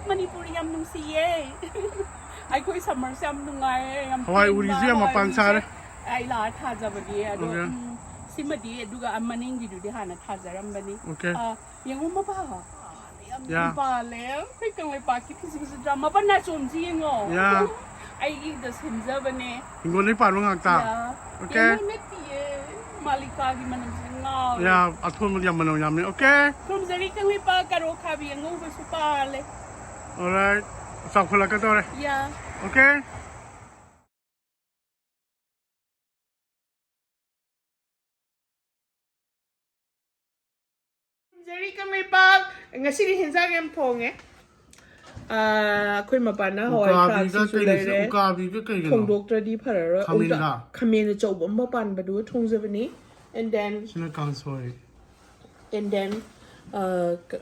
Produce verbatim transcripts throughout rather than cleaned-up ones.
ꯃꯅꯤꯄꯨꯔ ꯌꯥꯝ ꯅꯨꯡꯁꯤꯌꯦ꯫ ꯑꯩꯈꯣꯏ ꯁꯝꯃꯔꯁꯦ ꯌꯥꯝ ꯅꯨꯡꯉꯥꯏꯌꯦ, ꯌꯥꯝ ꯍꯋꯥꯏ ꯄꯦꯟꯕ, ꯎꯔꯤꯁꯦ ꯌꯥꯝ ꯍꯋꯥꯏ ꯃꯄꯥꯟ ꯎꯔꯤꯁꯦ ꯁꯥꯔꯦ꯫ ꯑꯩ ꯂꯥꯛꯑ ꯊꯥꯖꯕꯅꯦ ꯑꯗꯣ꯫ Okay. ꯎꯝ, ꯁꯤꯃꯗꯤ, ꯑꯗꯨꯒ ꯑ, ꯃꯅꯤꯡꯒꯤꯗꯨꯗꯤ ꯍꯥꯟꯅ ꯊꯥꯖꯔꯝꯕꯅꯤ꯫ Okay. ꯑ, ꯌꯦꯡꯉꯨ ꯃꯄꯥ꯫ ꯌꯥꯝ ꯌꯥ꯫ ꯄꯥꯜꯂꯦ꯫ ꯑꯩꯈꯣꯏ ꯀꯪꯂꯩꯄꯥꯛꯀꯤ ꯐꯤꯖꯤ ꯐꯤꯖꯤꯗ꯭ꯔꯥ ꯃꯄꯥꯟ ꯅꯥꯆꯣꯝꯁꯤ ꯌꯦꯡꯉꯣ꯫ ꯌꯥ꯫ ꯑꯩꯒꯤꯗ ꯁꯦꯝꯖꯕꯅꯦ꯫ ꯍꯤꯡꯒꯣꯜꯗꯩ ꯄꯥꯟꯕ ꯉꯥꯛꯇ? ꯌꯥ꯫ Okay. ꯌꯦꯡꯉꯣ ꯅꯠꯇꯤꯌꯦ꯫ ꯃꯥꯂꯤꯀꯥꯒꯤ ꯃꯅꯝꯁꯦ ꯉꯥꯎꯔꯦ꯫ ꯌꯥ, ꯑꯊꯣꯟꯕꯗꯤ ꯌꯥꯝ ꯃꯅꯝ ꯌꯥꯝꯃꯦ꯫ Okay. ꯈꯨꯔꯨꯝꯖꯔꯤ ꯀꯪꯂꯩꯄꯥꯛ ꯀꯔꯣ ꯈꯥꯕꯤ ꯑꯉꯧꯕꯁꯨ ꯄꯥꯜꯂꯦ꯫ Alright. ꯆꯥꯎꯈꯠꯂꯛꯀꯗꯧꯔꯦ꯫ ꯌꯥ꯫ Okay. ꯈꯨꯔꯨꯝꯖꯔꯤ ꯀꯪꯂꯩꯄꯥꯛ꯫ ꯉꯁꯤꯗꯤ ꯍꯦꯟꯖꯥꯡ ꯌꯥꯝ ꯊꯣꯡꯉꯦ꯫ ꯑꯥ, ꯑꯩꯈꯣꯏ ꯃꯄꯥꯟꯅ ꯍꯋꯥꯏ ꯎꯀꯥꯕꯤꯒ ꯊ꯭ꯔꯥꯛꯁꯤꯁꯨ ꯀꯩꯅꯣꯁꯤꯅ ꯂꯩꯔꯦ꯫ ꯎꯀꯥꯕꯤꯒ ꯀꯩꯒꯤꯅꯣ? ꯊꯣꯡꯗꯣꯛꯇ꯭ꯔꯗꯤ ꯐꯔꯔꯣꯏ꯫ ꯈꯥꯃꯦꯟꯒ? ꯎꯀꯥ-, ꯈꯥꯃꯦꯟ ꯑꯆꯧꯕ ꯑꯃ ꯄꯥꯟꯕꯗꯨꯒ ꯊꯣꯡꯖꯕꯅꯤ꯫ And then, ꯁꯤꯅ ꯀꯥꯡꯁꯣꯏ꯫ And then, ꯑꯥ, ꯀ-,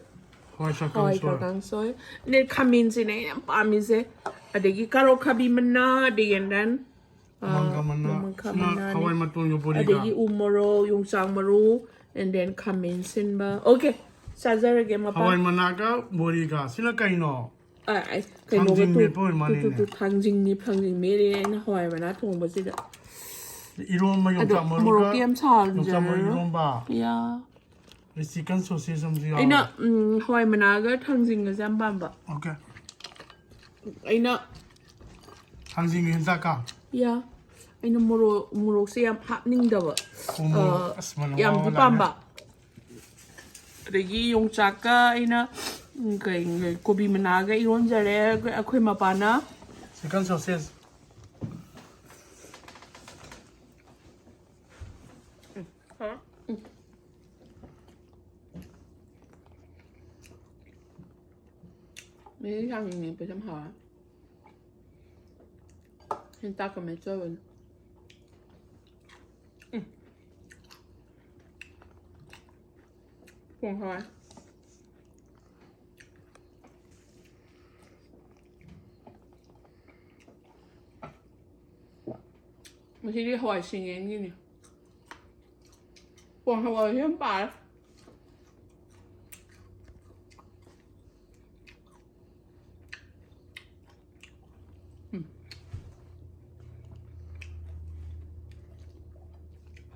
ꯍꯋꯥꯏ ꯊ꯭ꯔꯥꯛ ꯍꯋꯥꯏ ꯀꯥꯡꯁꯣꯏ꯫ ꯊ꯭ꯔꯥꯛ ꯀꯥꯡꯁꯣꯏ꯫ And then ꯈꯥꯃꯦꯟꯁꯤꯅꯦ ꯑꯩꯅ ꯌꯥꯝ ꯄꯥꯝꯃꯤꯁꯦ꯫ ꯑꯗꯒꯤ ꯀꯥꯔꯣꯠ ꯈꯥꯕꯤ ꯃꯅꯥ, ꯑꯗꯒꯤ and then, ꯑꯥ, ꯃꯪꯒꯟ ꯃꯅꯥ, ꯃꯪꯒꯟ ꯁꯤꯅ ꯃꯅꯥꯅꯦ꯫ ꯍꯋꯥꯏ ꯃꯇꯣꯟꯒ ꯕꯣꯔꯤꯒ꯫ ꯑꯗꯒꯤ ꯎ ꯃꯣꯔꯣꯛ, ꯌꯣꯡꯆꯥꯛ ꯃꯔꯨ, and then ꯈꯥꯃꯦꯟ ꯁꯤꯟꯕ꯫ Okay, ꯆꯥꯖꯔꯒꯦ ꯃꯄꯥ꯫ ꯍꯋꯥꯏ ꯃꯅꯥꯒ ꯕꯣꯔꯤꯒ꯫ ꯁꯤꯅ ꯀꯩꯅꯣ? ꯑ, ꯑ, ꯀꯩꯅꯣꯒ ꯊꯥꯡꯖꯤꯡ ꯇꯨ-, ꯃꯦꯠꯄ ꯑꯣꯏꯔ ꯇꯨ-, ꯇꯨ-, ꯃꯥꯜꯂꯦꯅꯦ꯫ ꯇꯨ-, ꯊꯥꯡꯖꯤꯡꯅꯤ, ꯊꯥꯡꯖꯤꯡ ꯃꯦꯠꯂꯤꯅꯦ ꯑꯩꯅ ꯍꯋꯥꯏ ꯃꯅꯥ ꯊꯣꯡꯕꯁꯤꯗ꯫ ꯏꯔꯣꯝꯕ ꯑꯗꯣ ꯌꯣꯡꯆꯥꯛ ꯃꯔꯨꯒ ꯃꯣꯔꯣꯛꯇꯤ ꯌꯥꯝ ꯁꯥꯍꯟꯖꯔꯔꯣꯏ꯫ ꯌꯣꯡꯆꯥꯛ ꯃꯔꯨ ꯏꯔꯣꯝꯕ꯫ ꯌꯥ꯫ ꯑꯗꯩ chicken sausage ꯑꯃꯁꯨ ꯌꯥꯎꯔꯦ꯫ ꯑꯩꯅ, ꯎꯝ, ꯍꯋꯥꯏ ꯃꯅꯥꯒ ꯊꯥꯡꯖꯤꯡꯒꯁꯦ ꯌꯥꯝ ꯄꯥꯝꯕ꯫ Okay꯫ ꯑꯩꯅ ꯊꯥꯡꯖꯤꯡꯒ ꯍꯦꯟꯇꯥꯛꯀ? ꯌꯥ꯫ ꯑꯩꯅ ꯃꯣꯔꯣꯛ, ꯃꯣꯔꯣꯛꯁꯦ ꯌꯥꯝ ꯍꯥꯞꯅꯤꯡꯗꯕ꯫ ꯎ ꯃꯣꯔꯣꯛ, ꯑ, ꯑꯁ, ꯃꯅꯝ ꯌꯥꯝꯗꯤ ꯋꯥꯕ ꯂꯥꯛꯑꯦ꯫ ꯄꯥꯝꯕ꯫ ꯑꯗꯒꯤ ꯌꯣꯡꯆꯥꯛꯀ ꯑꯩꯅ, ꯎꯝ, ꯀꯩ, ꯀꯣꯕꯤ ꯃꯅꯥꯒ ꯏꯔꯣꯟꯖꯔꯦ ꯑꯩꯈꯣꯏ ꯃꯄꯥꯅ꯫ Chicken sausage꯫ ꯎꯝ, ꯍꯥ? ꯎꯝ꯫ ꯃꯍꯤ ꯌꯥꯝ ꯌꯥꯝꯕꯁꯦ ꯌꯥꯝ ꯍꯥꯎꯋꯦ꯫ ꯍꯦꯟꯇꯥꯛꯀ ꯃꯦꯠꯆꯕꯅꯦ꯫ ꯎꯝ꯫ ꯄꯣꯡ ꯍꯋꯥꯏ꯫ ꯉꯁꯤꯗꯤ ꯍꯋꯥꯏ ꯁꯤꯡꯌꯦꯟꯒꯤꯅꯤ꯫ ꯄꯣꯡ ꯍꯋꯥꯏꯁꯨ ꯌꯥꯝ ꯄꯥꯔꯦ꯫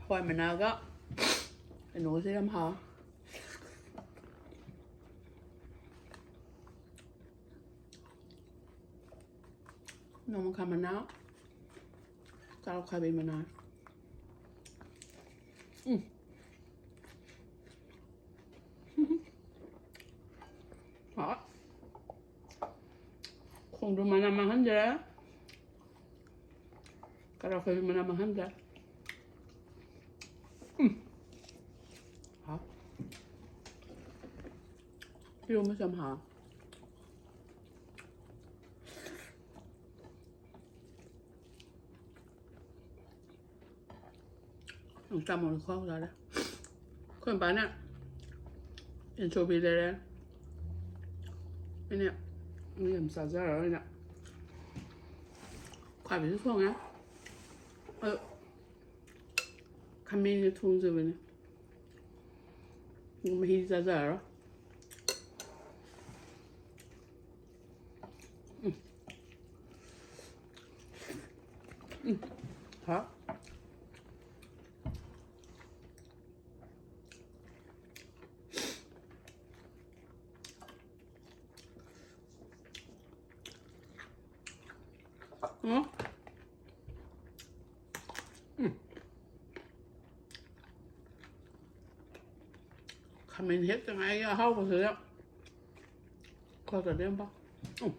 ꯍꯋꯥꯏ ꯃꯅꯥꯒ ꯀꯩꯅꯣꯒꯁꯦ ꯌꯥꯝ ꯍꯥꯎꯋꯦ꯫ ꯅꯣꯡꯃꯈꯥ ꯃꯅꯥ, ꯀꯥꯔꯣꯠ ꯈꯥꯕꯤ ꯃꯅꯥ꯫ ꯎꯝ꯫ ꯍꯥꯎ꯫ ꯈꯣꯡꯗ꯭ꯔꯨꯝ ꯃꯅꯥ ꯃꯥꯡꯍꯟꯗ꯭ꯔꯦ꯫ ꯀꯥꯔꯣꯠ ꯈꯥꯕꯤ ꯃꯅꯥ ꯃꯥꯡꯍꯟꯗ꯭ꯔꯦ꯫ ꯎꯝ꯫ ꯍꯥꯎ꯫ ꯏꯔꯣꯝꯕꯁꯨ ꯌꯥꯝ ꯍꯥꯎ꯫ ꯌꯣꯡꯆꯥꯛ ꯃꯔꯨ ꯈꯨꯍꯥꯎ ꯆꯥꯔꯦ꯫ ꯑꯩꯈꯣꯏ ꯃꯄꯥꯅ ꯑꯦꯟꯆꯣꯕꯤ ꯂꯩꯔꯦ꯫ ꯑꯩꯅ ꯃꯤ ꯌꯥꯝ ꯆꯥꯖꯔꯔꯣꯏꯅ ꯈꯥꯕꯤꯁꯨ ꯊꯣꯡꯉꯦ꯫ ꯑꯗꯣ ꯈꯥꯃꯦꯟꯒ ꯊꯣꯡꯖꯕꯅꯦ꯫ ꯃꯍꯤ ꯆꯥꯖꯔꯔꯣꯏ꯫ ꯎꯝ꯫ ꯎꯝ꯫ ꯍꯥꯎ꯫ ꯎꯝ꯫ ꯎꯝ꯫ ꯈꯥꯃꯦꯟ ꯍꯦꯛꯇ ꯉꯥꯏꯒꯤ ꯑꯍꯥꯎꯕꯁꯤꯗ ꯈꯔ ꯈꯔꯗꯤ ꯌꯥꯝ ꯄꯥꯝ-, ꯎꯝ꯫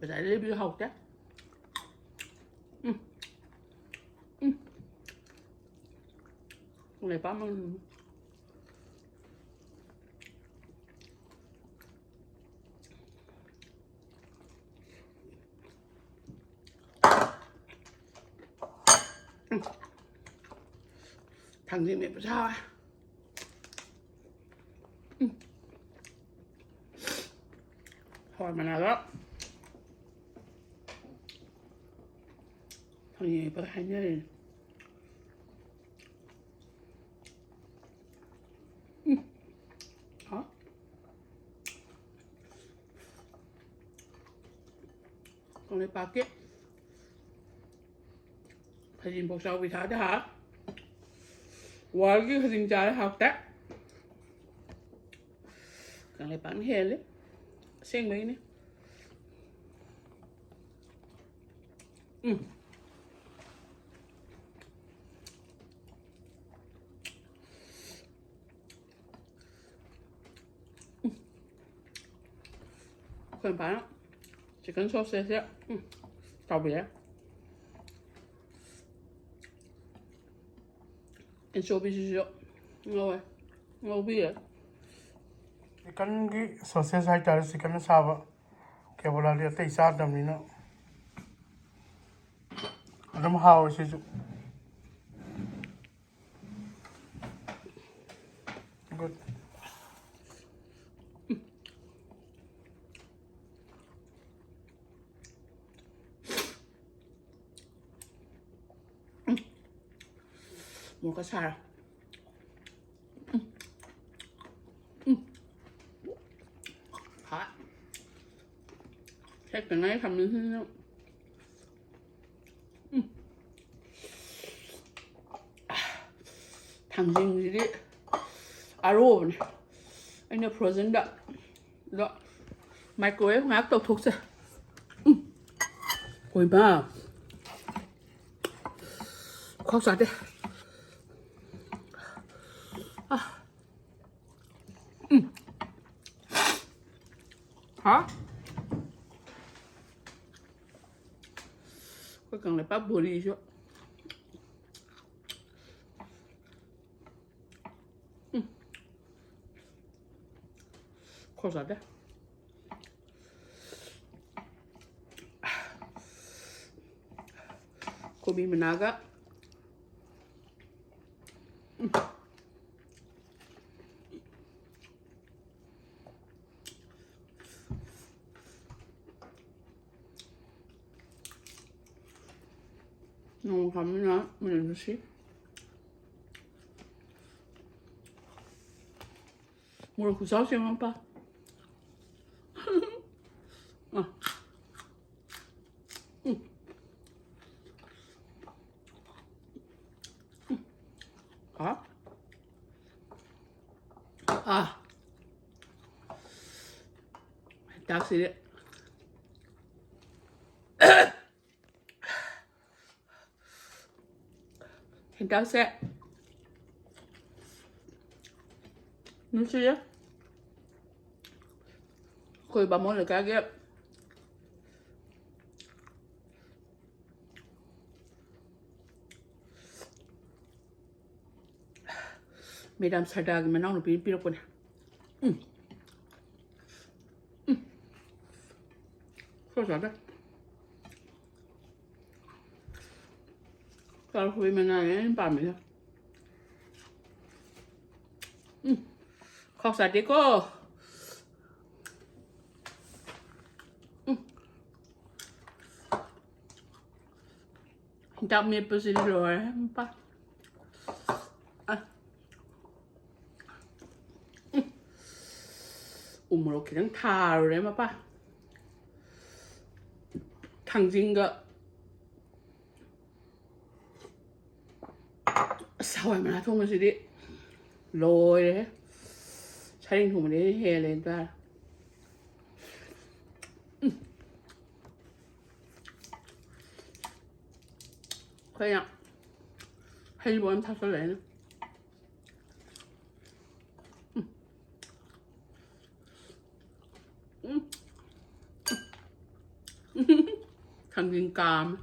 ꯕꯖꯥꯔꯗ ꯂꯩꯕꯗꯤ ꯍꯥꯎꯇꯦ꯫ ꯎꯝ꯫ ꯎꯝ꯫ ꯂꯩꯄꯥꯛ ꯃꯅꯨꯡ꯫ ꯊꯥꯡꯖꯤꯡ ꯃꯦꯠꯄꯁꯨ ꯍꯥꯎꯋꯦ꯫ ꯎꯝ꯫ ꯍꯋꯥꯏ ꯃꯅꯥꯗ ꯊꯥꯡꯖꯤꯡ ꯃꯦꯠꯄꯒ ꯍꯥꯏꯅꯔꯤꯅꯦ꯫ ꯎꯝ꯫ ꯍꯥꯎ꯫ ꯀꯪꯂꯩꯄꯥꯛꯀꯤ ꯈꯖꯤꯡ ꯄꯣꯛ ꯆꯥꯎꯕꯤ ꯊꯥꯗ ꯍꯥ꯫ ꯋꯥꯔꯜꯒꯤ ꯈꯖꯤꯡ ꯆꯥꯔꯦ, ꯍꯥꯎꯇꯦ꯫ ꯀꯪꯂꯩꯄꯥꯛꯅ ꯍꯦꯜꯂꯦ꯫ ꯑꯁꯦꯡꯕꯩꯅꯦ꯫ ꯎꯝ꯫ ꯑꯩꯈꯣꯏ ꯅꯨꯄꯥꯅ chicken sausageꯁꯦ, ꯎꯝ, ꯇꯥꯎꯕꯤꯔꯦ꯫ Anchoviesꯁꯤꯁꯨ ꯉꯧꯋꯦ, ꯉꯧꯕꯤꯔꯦ꯫ Chickenꯒꯤ sausage ꯍꯥꯏꯇꯥꯔꯦ, chicken ꯑꯁꯥꯕ꯫ ꯀꯦꯕꯣꯂꯥꯗꯤ ꯑꯇꯩ ꯆꯥꯗꯕꯅꯤꯅ ꯑꯗꯨꯝ ꯍꯥꯎꯋꯦ ꯁꯤꯁꯨ꯫ Good. ꯃꯣꯔꯣꯛꯀ ꯁꯥꯔꯦ꯫ ꯎꯝ꯫ ꯎꯝ꯫ ꯍꯥ꯫ ꯍꯦꯛꯇ ꯉꯥꯏ ꯊꯝꯃꯤꯁꯤꯅ꯫ ꯎꯝ꯫ ꯊꯥꯡꯖꯤꯡꯁꯤꯗꯤ ꯑꯔꯣꯕꯅꯦ꯫ ꯑꯩꯅ frozenꯗ ꯑꯗꯣ microwave ꯉꯥꯏꯍꯥꯛ ꯇꯧꯊꯣꯛꯆꯩ꯫ ꯎꯝ꯫ ꯀꯣꯏꯕ꯫ ꯈ꯭ꯋꯥꯎ ꯆꯥꯗꯦ꯫ ꯑ꯫ ꯎꯝ꯫ ꯍꯥ? ꯑꯩꯈꯣꯏ ꯀꯪꯂꯩꯄꯥꯛ ꯕꯣꯔꯤꯁꯨ꯫ ꯎꯝ꯫ ꯈꯣꯏ ꯆꯥꯗꯦ꯫ ꯀꯣꯕꯤ ꯃꯅꯥꯒ꯫ ꯎꯝ꯫ ꯅꯣꯡꯃ ꯈꯥꯃꯤꯅ ꯃꯅꯝ ꯅꯨꯡꯁꯤ꯫ ꯃꯣꯔꯣꯛ ꯈꯨꯆꯥꯎꯁꯦ ꯌꯦꯡꯉꯣ ꯃꯄꯥ꯫ ꯑ꯫ ꯎꯝ꯫ ꯆꯥꯛꯁꯤꯗꯤ꯫ ꯍꯦꯟꯇꯥꯛꯁꯦ ꯅꯨꯡꯁꯤꯌꯦ꯫ ꯑꯩꯈꯣꯏ ꯕꯥꯃꯣꯟ ꯂꯩꯀꯥꯏꯒꯤ ꯃꯦꯗꯥꯝ ꯁꯔꯗꯥꯒꯤ ꯃꯅꯥꯎꯅꯨꯄꯤꯅ ꯄꯤꯔꯛꯄꯅꯦ꯫ ꯎꯝ꯫ ꯎꯝ꯫ ꯈꯔ ꯆꯥꯗꯦ꯫ ꯆꯥꯔ ꯈꯨꯕꯤ ꯃꯅꯥꯅꯦ ꯑꯩꯅ ꯄꯥꯝꯃꯤꯁꯦ꯫ ꯎꯝ꯫ ꯈꯥꯎ ꯆꯥꯗꯦꯀꯣ꯫ ꯎꯝ꯫ ꯍꯤꯗꯥꯛ ꯃꯦꯠꯄꯁꯤꯗꯤ ꯂꯣꯏꯔꯦ, ꯃꯄꯥ꯫ ꯑ꯫ ꯎꯝ꯫ ꯎ ꯃꯣꯔꯣꯛ ꯈꯤꯇꯪ ꯊꯥꯔꯨꯔꯦ, ꯃꯄꯥ꯫ ꯊꯥꯡꯖꯤꯡꯒ꯫ ꯑꯁ, ꯍꯋꯥꯏ ꯃꯅꯥ ꯊꯣꯡꯕꯁꯤꯗꯤ ꯂꯣꯏꯔꯦꯍꯦ꯫ ꯁꯔꯦꯡ ꯊꯣꯡꯕꯗꯩ ꯍꯦꯜꯂꯦ ꯍꯥꯏꯇꯥꯔꯦ꯫ ꯎꯝ꯫ ꯑꯩꯈꯣꯏꯅ ꯍꯩꯕꯣꯡ ꯑꯃ ꯊꯥꯛꯆꯜꯂꯦ ꯑꯩꯅ꯫ ꯎꯝ꯫ ꯎꯝ꯫ ꯊꯥꯡꯖꯤꯡ ꯀꯥꯝꯃꯦ꯫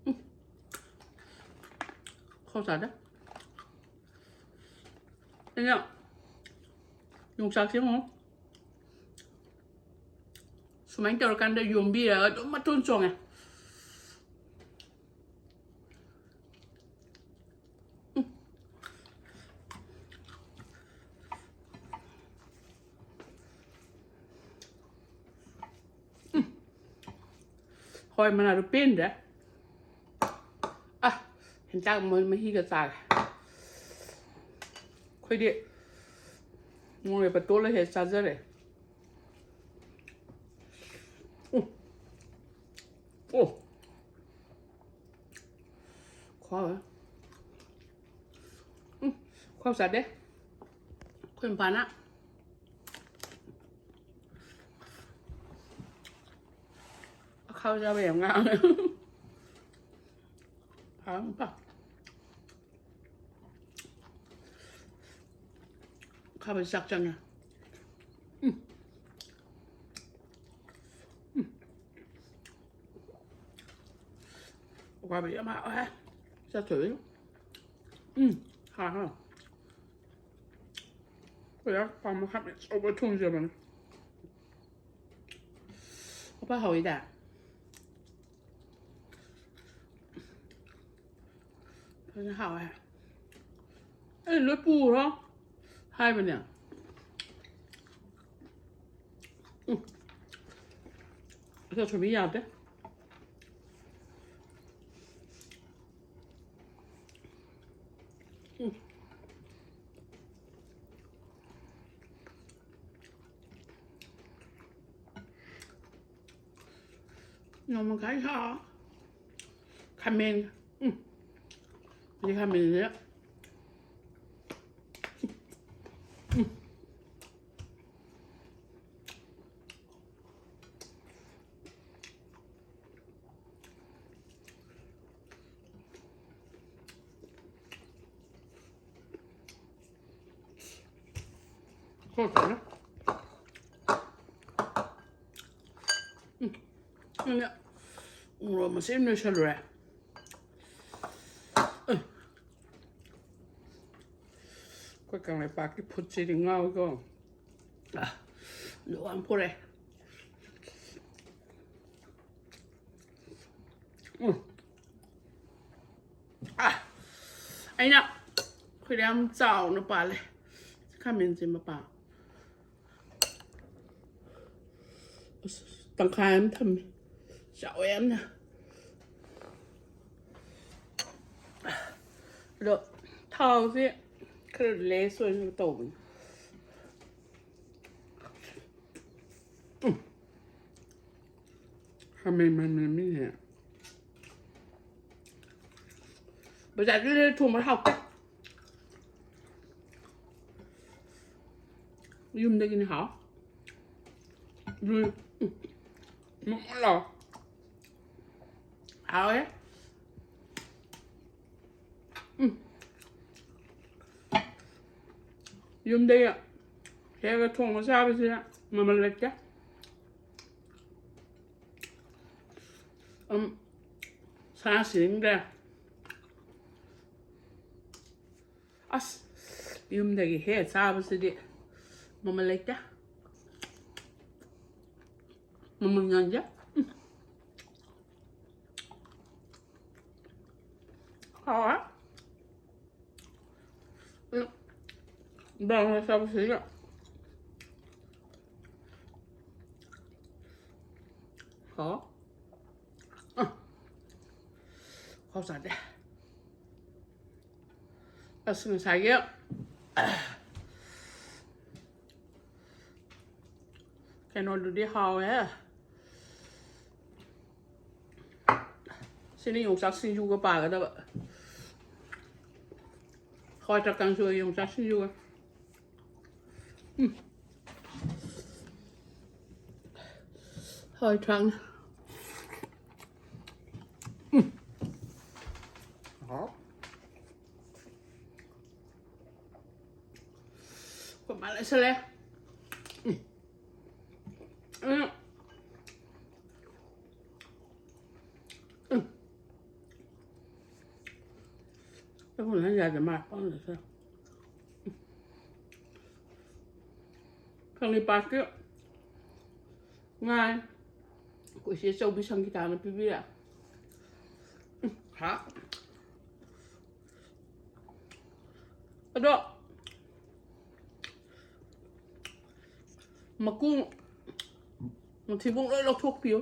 ꯎꯝ꯫ ꯈꯣꯡ ꯆꯥꯗꯦ꯫ ꯑꯩꯅ ꯌꯣꯡꯆꯥꯛꯁꯦ ꯑꯃꯨꯛ ꯁꯨꯃꯥꯏꯅ ꯇꯧꯔꯀꯥꯟꯗ ꯌꯣꯝꯕꯤꯔꯒ ꯑꯗꯨꯝ ꯃꯇꯣꯟ ꯆꯣꯡꯉꯦ꯫ ꯎꯝ꯫ ꯎꯝ꯫ ꯍꯣꯏ, ꯃꯅꯥꯗꯣ ꯄꯦꯟꯗ꯭ꯔꯦ꯫ ꯑ, ꯍꯦꯟꯇꯥꯛ ꯃ-, ꯃꯍꯤꯒ ꯆꯥꯔꯦ꯫ ꯑꯩꯈꯣꯏꯗꯤ ꯃꯣꯔꯣꯛ ꯃꯦꯠꯄ ꯇꯣꯠꯂ ꯍꯦꯛ ꯆꯥꯖꯔꯦ꯫ ꯎꯝ꯫ ꯑꯣ꯫ ꯈꯨꯍꯥꯎ ꯑꯃ꯫ ꯎꯝ꯫ ꯈꯨꯍꯥꯎ ꯆꯥꯗꯦ꯫ ꯑꯩꯈꯣꯏ ꯅꯨꯄꯥꯅ ꯈꯥꯕ ꯆꯥꯕ ꯌꯥꯝ ꯉꯥꯡꯉꯦ꯫ ꯐꯥ, ꯐꯥ꯫ ꯈꯥꯕ ꯆꯥꯛ ꯆꯪꯉꯦ꯫ ꯎꯝ꯫ ꯎꯝ꯫ ꯑꯣꯀꯥꯕꯤ ꯌꯥꯝ ꯍꯥꯎꯋꯦ꯫ ꯆꯥꯊꯣꯛꯏ꯫ ꯎꯝ꯫ ꯍꯥ, ꯍꯥ꯫ ꯑꯩꯈꯣꯏ ꯄꯥꯝꯕ ꯈꯥꯃꯦꯟ ꯑꯆꯧꯕ ꯊꯣꯡꯖꯕꯅꯦ꯫ ꯃꯄꯥ ꯍꯥꯎꯏꯗ꯫ ꯐꯖꯅ ꯍꯥꯎꯋꯦ꯫ ꯑꯩ ꯂꯣꯏ ꯄꯨꯔꯣ ꯍꯥꯏꯕꯅꯦ꯫ ꯎꯝ꯫ ꯑꯆꯧ ꯊꯣꯏꯕꯤ ꯌꯥꯗꯦ꯫ ꯎꯝ꯫ ꯅꯣꯡꯃ ꯈꯥꯏ ꯁꯥ ꯈꯥꯃꯦꯟ꯫ ꯎꯝ꯫ ꯁꯤ ꯈꯥꯃꯦꯟꯁꯦ꯫ ꯎꯝ꯫ ꯈꯔ ꯇꯧꯔꯦ꯫ ꯎꯝ꯫ ꯑꯩꯅ ꯎꯃꯣꯔꯣꯛ ꯃꯆꯦꯠ ꯑꯃ ꯅꯣꯏꯁꯜꯂꯨꯔꯦ꯫ ꯎꯝ꯫ ꯑꯩꯈꯣꯏ ꯀꯪꯂꯩꯄꯥꯛꯀꯤ ꯐꯨꯠꯁꯤꯗꯤ ꯉꯥꯎꯏꯀꯣ꯫ ꯑ, ꯂꯣꯛ ꯌꯥꯝ ꯈꯨꯔꯦ꯫ ꯎꯝ꯫ ꯑ, ꯑꯩꯅ ꯑꯩꯈꯣꯏꯗ ꯌꯥꯝ ꯆꯥꯎꯅ ꯄꯥꯜꯂꯦ ꯈꯥꯃꯦꯟꯁꯦ ꯃꯄꯥ꯫ ꯑꯁ, ꯇꯪꯈꯥꯏ ꯑꯃ ꯊꯝꯃꯦ꯫ ꯆꯥꯎꯋꯦ ꯌꯥꯝꯅ꯫ ꯑꯗꯣ ꯊꯥꯎꯁꯦ ꯈꯔ less ꯑꯣꯏꯅ ꯇꯧꯕꯅꯦ꯫ ꯎꯝ꯫ ꯈꯥꯃꯦꯟ ꯃꯅꯝ ꯃꯤꯅꯦ꯫ ꯕꯖꯥꯔꯗ ꯂꯩꯔ ꯊꯣꯡꯕꯅ ꯍꯥꯎꯇꯦ꯫ ꯌꯨꯝꯗꯒꯤꯅ ꯍꯥꯎ꯫ ꯎꯝ꯫ ꯃꯣꯟ ꯃꯣꯟ ꯂꯥꯎ꯫ ꯍꯥꯎꯋꯦ꯫ ꯎꯝ꯫ ꯌꯨꯝꯗꯒꯤ ꯍꯦꯛꯑꯒ ꯊꯣꯡꯉ ꯆꯥꯕꯁꯤꯅ ꯃꯃꯜ ꯂꯩꯇꯦ꯫ ꯎꯝ, ꯁꯥ ꯁꯤꯟꯗ꯭ꯔꯦ꯫ ꯑꯁ, ꯌꯨꯝꯗꯒꯤ ꯍꯦꯛ ꯆꯥꯕꯁꯤꯗꯤ ꯃꯃꯜ ꯂꯩꯇꯦ꯫ ꯃꯃꯜ ꯌꯥꯝꯗꯦ꯫ ꯎꯝ꯫ ꯍꯥꯎꯋꯦ꯫ ꯎꯝ꯫ ꯕ꯭ꯔꯥꯎꯟ ꯔꯥꯏꯁ ꯆꯥꯕꯁꯤꯗꯤ ꯍꯥꯎ꯫ ꯎꯝ꯫ ꯈꯥꯎ ꯆꯥꯗꯦ꯫ ꯑꯁ, ꯉꯁꯥꯏꯒꯤ ꯀꯩꯅꯣꯗꯨꯗꯤ ꯍꯥꯎꯋꯦ꯫ ꯁꯤꯅ ꯌꯣꯡꯆꯥꯛ ꯁꯤꯡꯖꯨꯒ ꯄꯥꯒꯗꯕ꯫ ꯍꯋꯥꯏ ꯊ꯭ꯔꯥꯛ ꯀꯥꯡꯁꯣꯏ ꯌꯣꯡꯆꯥꯛ ꯁꯤꯡꯖꯨꯒ꯫ ꯎꯝ꯫ ꯍꯋꯥꯏ ꯊ꯭ꯔꯥꯛꯅ꯫ ꯎꯝ꯫ ꯍꯥꯎ꯫ ꯑꯩꯈꯣꯏ ꯃꯥ ꯂꯩꯁꯜꯂꯦ꯫ ꯎꯝ꯫ ꯎꯝ꯫ ꯎꯝ꯫ ꯑꯩꯈꯣꯏ ꯃꯥ ꯌꯥꯗꯦ, ꯃꯥ ꯄꯪꯂꯩ ꯂꯩꯁꯜꯂꯦ꯫ ꯀꯪꯂꯩꯄꯥꯛꯀꯤ ꯉꯥ ꯑꯩꯈꯣꯏ ꯆꯦ ꯆꯧꯕꯤ ꯁꯪꯒꯤꯇꯥꯅ ꯄꯤꯕꯤꯔꯛꯑꯦ꯫ ꯎꯝ, ꯍꯥ꯫ ꯑꯗꯣ ꯃꯀꯨ, ꯃꯊꯤꯕꯣꯡ ꯂꯣꯏ ꯂꯧꯊꯣꯛꯄꯤꯌꯨ꯫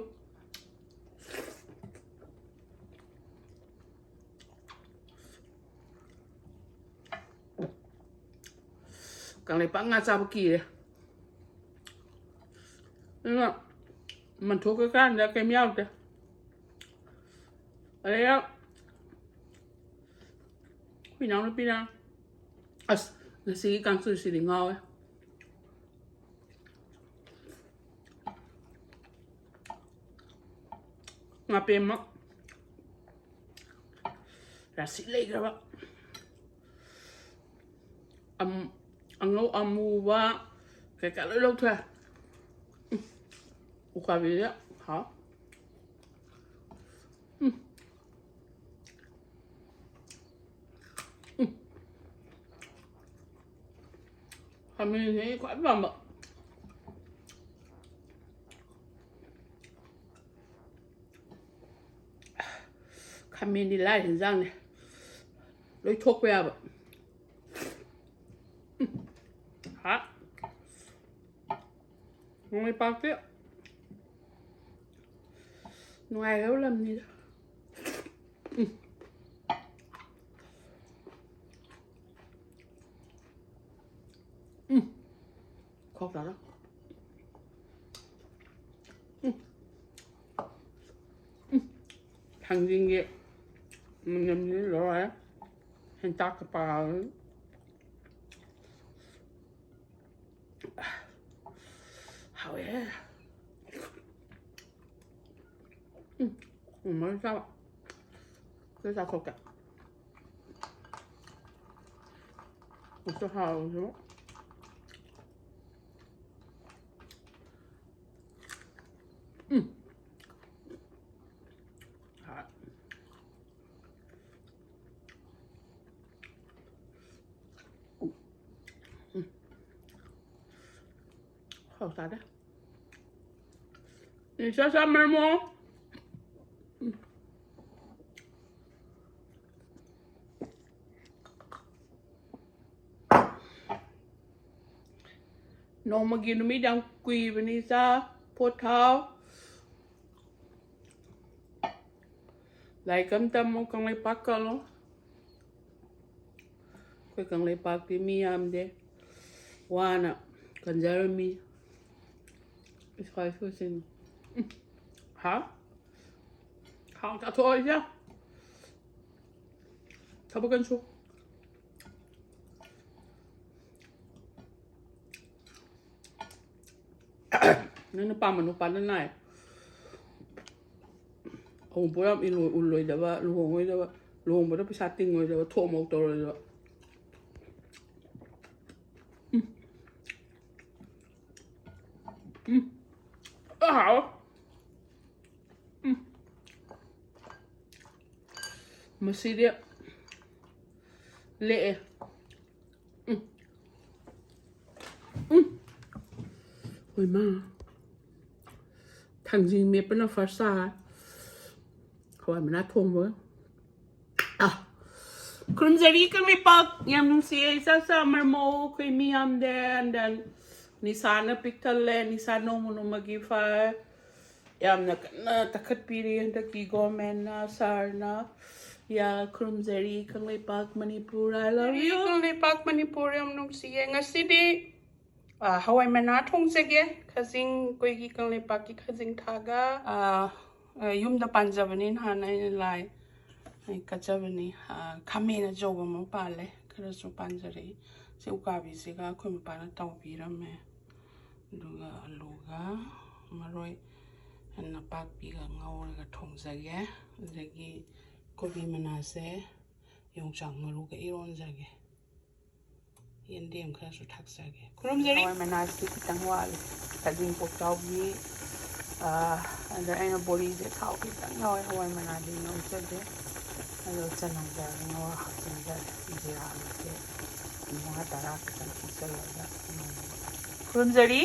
ꯀꯪꯂꯩꯄꯥꯛ ꯉꯥ ꯆꯥꯕ ꯀꯤꯔꯦ꯫ ꯑꯗꯨꯅ ꯃꯟꯊꯣꯛꯈ꯭ꯔꯀꯥꯟꯗ ꯀꯩꯝ ꯌꯥꯎꯗꯦ꯫ ꯑꯗꯩ ꯑꯩꯈꯣꯏ ꯏꯅꯥꯎꯅꯨꯄꯤꯅ, ꯑꯁ, ꯉꯁꯤꯒꯤ ꯀꯥꯡꯁꯣꯏꯁꯤꯗꯤ ꯉꯥꯎꯋꯦ꯫ ꯉꯥꯄꯦꯝꯃ꯫ ꯔꯥꯁꯤ ꯂꯩꯈ꯭ꯔꯕ꯫ ꯑꯉꯧ ꯑꯃꯨꯕ ꯀꯩꯀꯥ ꯂꯣꯏ ꯂꯧꯊꯣꯛꯑꯦ꯫ ꯎꯀꯥꯕꯤꯁꯦ ꯍꯥꯎ꯫ ꯎꯝ꯫ ꯎꯝ꯫ ꯈꯥꯃꯦꯟꯁꯦ ꯑꯩ ꯈ꯭ꯋꯥꯏ ꯄꯥꯝꯕ꯫ ꯈꯥꯃꯦꯟꯗꯤ ꯂꯥꯏ ꯍꯦꯟꯖꯥꯡꯅꯦ꯫ ꯂꯣꯏ ꯊꯣꯛꯄ ꯌꯥꯕ꯫ ꯎꯝ꯫ ꯍꯥ꯫ ꯀꯪꯂꯩꯄꯥꯛꯇꯤ ꯅꯨꯡꯉꯥꯏꯈ꯭ꯔꯕ ꯂꯝꯅꯤꯗ꯫ ꯎꯝ꯫ ꯎꯝ꯫ ꯈꯣꯛ ꯇꯥꯔꯦ꯫ ꯎꯝ꯫ ꯎꯝ꯫ ꯊꯥꯡꯖꯤꯡꯒꯤ ꯃꯅꯝꯁꯤ ꯂꯣꯏꯔꯦ꯫ ꯍꯦꯟꯇꯥꯛꯀ ꯄꯥꯔ꯫ ꯍꯥꯎꯋꯦ꯫ ꯎꯝ꯫ ꯎꯝ, ꯃꯔꯨ ꯆꯥꯕ꯫ ꯁꯤ ꯆꯥꯊꯣꯛꯀꯦ꯫ ꯑꯗꯨ ꯍꯥꯎꯋꯤꯁꯨ꯫ ꯎꯝ꯫ ꯍꯥꯎꯋꯦ꯫ ꯎꯝ꯫ ꯍꯥꯎ ꯆꯥꯗꯦ꯫ ꯏꯆꯥ ꯆꯥꯃꯔꯃꯣ꯫ ꯅꯣꯡꯃꯒꯤ ꯅꯨꯃꯤꯠ ꯌꯥꯝ ꯀꯨꯏꯕꯅꯤ ꯏꯆꯥ꯫ ꯄꯣꯊꯥꯎ꯫ ꯂꯥꯏꯔꯤꯛ ꯑꯃ ꯇꯝꯃꯨ, ꯀꯪꯂꯩꯄꯥꯛ ꯀꯜꯂꯣ꯫ ꯑꯩꯈꯣꯏ ꯀꯪꯂꯩꯄꯥꯛꯇꯤ ꯃꯤ ꯌꯥꯝꯗꯦ, ꯋꯥꯅ ꯀꯟꯖꯔꯝꯃꯤ꯫ ꯏꯁꯥ ꯏꯁꯨꯁꯤꯡ꯫ ꯎꯝ꯫ ꯍꯥ? ꯈꯥꯡ ꯆꯥꯊꯣꯛꯑꯣ ꯏꯆꯦ꯫ ꯊꯕꯛ ꯀꯟꯁꯨ꯫ ꯅꯪꯅ ꯄꯥꯝꯕ ꯅꯨꯄꯥꯅ ꯅꯥꯏ꯫ ꯑꯃꯨꯛꯐꯥꯎ ꯌꯥꯝ ꯏꯜꯂꯣꯏ-, ꯎꯜꯂꯣꯏꯗꯕ, ꯂꯨꯍꯣꯡꯉꯣꯏꯗꯕ꯫ ꯂꯨꯍꯣꯡꯕꯗ ꯄꯩꯁꯥ ꯇꯤꯡꯉꯣꯏꯗꯕ, ꯊꯣꯛ ꯑꯃꯨꯛ ꯇꯧꯔꯣꯏꯗꯕ꯫ ꯎꯝ꯫ ꯎꯝ꯫ ꯑꯍꯥꯎ꯫ ꯎꯝ꯫ ꯃꯁꯤꯗꯤ ꯂꯦꯛꯑꯦ꯫ ꯎꯝ꯫ ꯎꯝ꯫ ꯍꯣꯏ ꯃꯥ꯫ ꯊꯥꯡꯖꯤꯡ ꯃꯦꯠꯄꯅ first ꯇꯥꯔꯦ꯫ ꯍꯋꯥꯏ ꯃꯅꯥ ꯊꯣꯡꯕꯒ꯫ ꯑꯥ꯫ ꯈꯨꯔꯨꯝꯖꯔꯤ ꯀꯪꯂꯩꯄꯥꯛ꯫ ꯌꯥꯝ ꯅꯨꯡꯁꯤꯌꯦ꯫ ꯆꯥꯛ ꯆꯥꯃꯔꯃꯣ ꯑꯩꯈꯣꯏ ꯃꯤ ꯌꯥꯝꯗꯦ꯫ And then ꯅꯤꯁꯥꯅ ꯄꯤꯛ ꯊꯜꯂꯦ꯫ ꯅꯤꯁꯥ ꯅꯣꯡꯃ ꯅꯣꯡꯃꯒꯤ ꯐꯥꯏ꯫ ꯌꯥꯝꯅ ꯀꯟꯅ ꯇꯛꯈꯠꯄꯤꯔꯤ ꯍꯟꯗꯛꯀꯤ governmentꯅ, sirꯅ꯫ ꯌꯥ, ꯈꯨꯔꯨꯝꯖꯔꯤ Kangleipak Manipur, I love you꯫ Kangleipak Manipur ꯌꯥꯝ ꯅꯨꯡꯁꯤꯌꯦ꯫ ꯉꯁꯤꯗꯤ, ꯑ, ꯍꯋꯥꯏ ꯃꯅꯥ ꯊꯣꯡꯖꯒꯦ꯫ ꯈꯖꯤꯡ, ꯑꯩꯈꯣꯏꯒꯤ ꯀꯪꯂꯩꯄꯥꯛꯀꯤ ꯈꯖꯤꯡ ꯊꯥꯒ, ꯑ, ꯑ, ꯌꯨꯝꯗ ꯄꯥꯟꯖꯕꯅꯤ꯫ ꯅꯍꯥꯟ ꯑꯩꯅ ꯂꯥꯏ ꯑꯩ ꯀꯠꯆꯕꯅꯤ꯫ ꯑ, ꯈꯥꯃꯦꯟ ꯑꯆꯧꯕ ꯑꯃ ꯄꯥꯜꯂꯦ, ꯈꯔꯁꯨ ꯄꯥꯟꯖꯔꯛꯏ꯫ ꯁꯤ ꯎꯀꯥꯕꯤꯁꯤꯒ ꯑꯩꯈꯣꯏ ꯃꯄꯥꯅ ꯇꯥꯎꯕꯤꯔꯝꯃꯦ꯫ ꯑꯗꯨꯒ ꯑꯂꯨꯒ ꯃꯔꯣꯏ ꯅꯄꯥꯛꯄꯤꯒ ꯉꯧꯔꯒ ꯊꯣꯡꯖꯒꯦ꯫ ꯑꯗꯒꯤ ꯀꯣꯕꯤ ꯃꯅꯥꯁꯦ ꯌꯣꯡꯆꯥꯛ ꯃꯔꯨꯒ ꯏꯔꯣꯟꯖꯒꯦ꯫ ꯌꯦꯟꯗꯦꯝ ꯈꯔꯁꯨ ꯊꯥꯛꯆꯒꯦ꯫ ꯈꯨꯔꯨꯝꯖꯔꯤ꯫ ꯍꯋꯥꯏ ꯃꯅꯥꯁꯤ ꯈꯤꯇꯪ ꯋꯥꯠꯂꯤ꯫ ꯈꯖꯤꯡ ꯄꯣꯛꯆꯥꯎꯕꯤ, ꯑ, ꯑꯗ ꯑꯩꯅ ꯕꯣꯔꯤꯁꯦ ꯊꯥꯎ ꯈꯤꯇꯪ ꯌꯥꯎꯋꯦ꯫ ꯍꯋꯥꯏ ꯃꯅꯥꯗꯤ ꯉꯧꯖꯗꯦ꯫ ꯑꯗꯣ ꯆꯅꯝ ꯈꯔ ꯉꯧꯔ ꯍꯥꯞꯆꯤꯟꯖꯔꯦ꯫ ꯖꯤꯔꯥ ꯃꯆꯦꯠ ꯃꯉꯥ ꯇꯔꯥ ꯈꯤꯇꯪ ꯊꯤꯠꯆꯜꯂꯒ ꯉꯧꯕ꯫ ꯈꯨꯔꯨꯝꯖꯔꯤ꯫